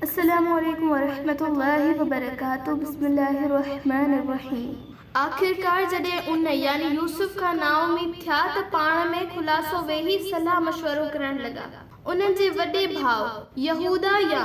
السلام عليڪم ورحمة الله وبرڪاته بسم الله الرحمٰن الرحيم. آخرڪار جڏهن ان، يعني يوسف، کان نااميد ٿيا ته پاڻ ۾ خلاصو ويهي صلاح مشورو ڪرڻ لڳا. انهن جي وڏي ڀاء، يهوداه يا،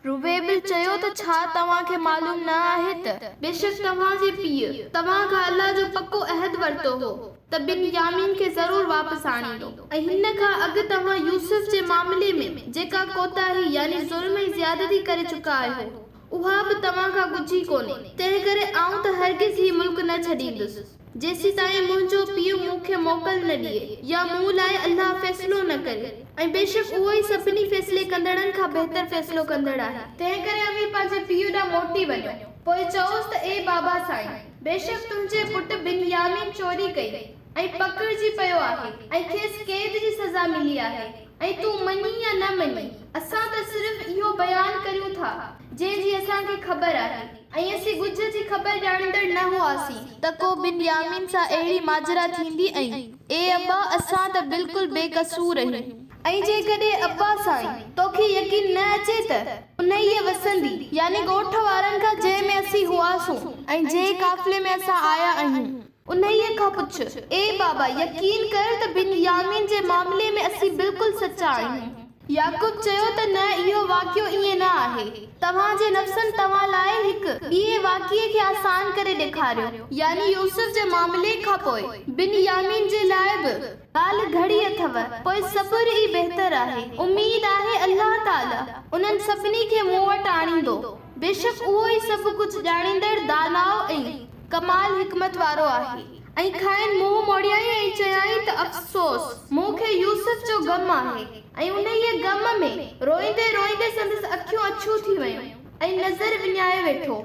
رويبل چيو ته ڇا توهان کي معلوم نه آهي ته بيشڪ توهان جي پيء توهان کان الله جو پڪو عهد ورتو هو ته بن يامين کي ضرور واپس آڻيندو ۽ هن کان اڳ توهان يوسف جي معاملي ۾ جيڪا ڪوتاهي يعني ظلم ۽ زيادتي ڪري چڪا آهيو، اها به توهان کان ڳجهي ڪونهي، تنهنڪري آئون ته هرگز هي ملڪ نه ڇڏيندس، جيسيتائين منهنجو پيء مون کي موڪل نه ڏئي يا مون لاء الله فيصلو نه ڪري، ۽ بيشڪ اهو ئي سڀني فيصلي ڪندڙن کان بهتر فيصلو ڪندڙ آهي. تنهنڪري اوهين پنهنجي پيء ڏانهن موٽي وڃو، پوء چئوس ته اي بابا سائين! بيشڪ تنهنجي پٽ بنيامين چوري ڪئي ۽ پڪڙجي پيو آهي ۽ کيس قيد جي سزا ملي آهي ۽ تون مڃين يا نه مڃين، اسان ته صرف اهو بيان ڪريون ٿا، جنهن جي اسان کي خبر آهي ۽ اسين ڳجهه جي خبر ڄاڻيندڙ نه هئاسين. ته ڪو بنيامين سان اهڙي ماجرا ٿيندي ۽ اي ابا! اسان ته بلڪل بي قصور اهيون. ۽ جيڪڏهن ابا سائين، توکي يقين نه اچي ته، انهيء وسندي، يعني ڳوٺ وارن کان جنهن ۾ اسين هئاسون ۽ جنهن قافلي ۾ اسان آيا آهيون، انهيء کان پڇ. اي بابا! يقين ڪر ته بن يامين جي معاملي ۾ اسين بلڪل سچا آهيون. يعقوب چيو ته نه اهو واقعو ائين نه آهي. توهان جي نفسن توهان لاء هڪ ٻئي واقعي کي آسان ڪري ڏيکاريو، يعني يوسف جي معاملي کان پوء بن يامين جي لاء به ڳالهه گهڙي اٿو، پوء صبر ئي بهتر آهي. اميد آهي الله تعالي انهن سڀني کي مون وٽ آڻيندو. بيشڪ اهو ئي سڀ ڪجهه ڄاڻيندڙ، داناء ۽ ڪمال حڪمت وارو آهي. ۽ کانئن منهن موڙيائين ۽ چيائين ته افسوس! مون کي يوسف جو غم آهي. ۽ انهيء غم ۾ روئيندي روئيندي سندس اکيون اڇيون ٿي ويون ۽ نظر وڃائي ويٺو.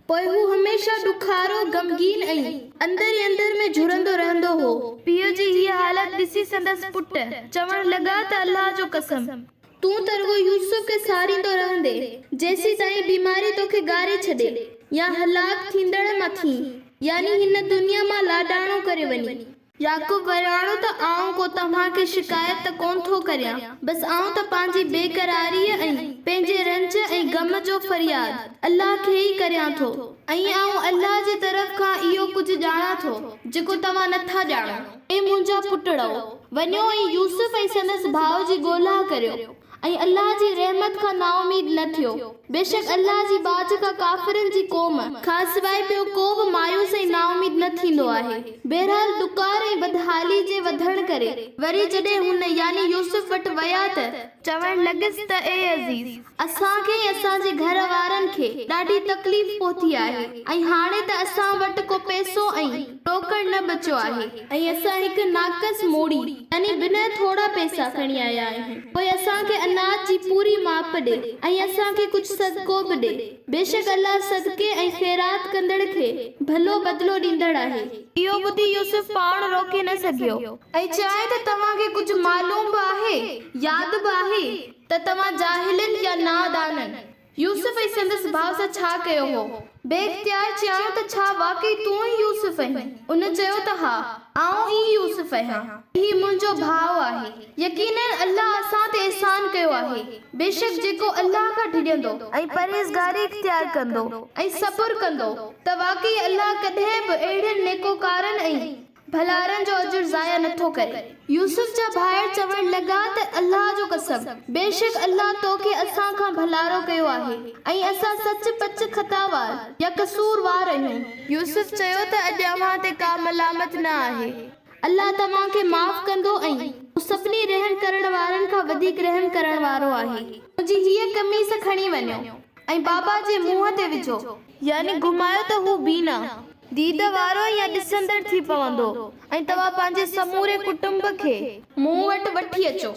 پوء هو هميشه ڏکارو، غمگين ۽ اندر ئي اندر ۾ جهرندو رهندو هو. پيء جي هيء حالت ڏسي سندس پٽ چوڻ لڳا ته الله جو قسم! تون ته رڳو يوسف کي ساريندو رهندين، جيسيتائين بيماري توکي ڳاري ڇڏي يا هلاڪ ٿيندڙ مان ٿين، يعني هن دنيا مان لاڏاڻو ڪري وڃين. يعقوب وراڻيو ته آئون ڪو توهان کي شڪايت ته ڪونه ٿو ڪريان، بس آئون ته پنهنجي بيقراريء ۽ پنهنجي رنج ۽ غم جو فرياد الله کي ئي ڪريان ٿو ۽ آئون الله جي طرف کان اهو ڪجهه ڄاڻان ٿو جيڪو توهان نه ٿا ڄاڻو. اي منهنجا پٽڙؤ! وڃو ۽ يوسف ۽ سندس ڀاء جي ڳولها ڪريو ۽ الله جي رحمت کان نااميد نه ٿيو، بيشڪ الله جي ٻاجهه کان ڪافرن جي قوم کان سواء ٻيو ڪو به مايوس ۽ نااميد نه ٿيندو آهي. بهرحال ڏڪار ۽ بدحالي جي وڌڻ ڪري وري جڏهن هن، يعني يوسف، وٽ ويا ته، چوڻ لڳس ته اي عزيز! اسان کي ۽ اسان جي گهر وارن کي ڏاڍي تڪليف پهتي آهي ۽ هاڻي ته اسان وٽ ڪو پئسو ۽ ڏوڪڙ نه بچيو آهي ۽ اسان هڪ ناقص موڙي يعني بنهه ٿورا پئسا کڻي آيا آهيون. پوء اسان کي اناج جي پوري ماپ ڏي ۽ اسان کي ڪجهه صدقو به ڏي. بيشڪ الله صدقي ۽ خيرات ڪندڙ کي ڀلو بدلو ڏيندڙ آهي. اهو ٻڌي يوسف پاڻ روڪي نه سگهيو ۽ چيائين ته توهان کي ڪجهه معلوم به آهي، ياد به آهي، ته توهان جاهلن يا نادانن، يوسف ۽ سندس ڀاء سان ڇا ڪيو هو؟ بي اختيار چيائون ته ڇا واقعي تون ئي يوسف آهين؟ ان چيو ته ها، آئون ئي يوسف آهيان ۽ هي منهنجو ڀاء آهي. يقيناً الله اسان تي احسان ڪيو آهي. بيشڪ جيڪو الله کان ڊڄندو. ۽ پرهيزگاري اختيار ڪندو. ۽ صبر ڪندو ته واقعي الله ڪڏهن به اهڙن نيڪوڪارن ۽. ڀلارن جو اجر ضايع نه ٿو ڪري. يوسف جا ڀائر چوڻ لڳا ته الله جو قسم! بيشڪ الله تو کي اسان کان ڀلارو ڪيو آهي ۽ اسان سچ پچ خطاوار يا قصور وار آهيون. يوسف چيو ته اڄ اوهان تي ڪا ملامت نه آهي. الله توهان کي معاف ڪندو ۽ هو سڀني رحم ڪرڻ وارن کان وڌيڪ رحم ڪرڻ وارو آهي. منهنجي هيء قميص کڻي وڃو ۽ بابا جي منهن تي وجهو. يعني گهمايو ته هو بينا، ديد وارو يا ڏسندڙ ٿي پوندو ۽ توهان پنهنجي سموري ڪٽنب کي. مون وٽ وٺي اچو.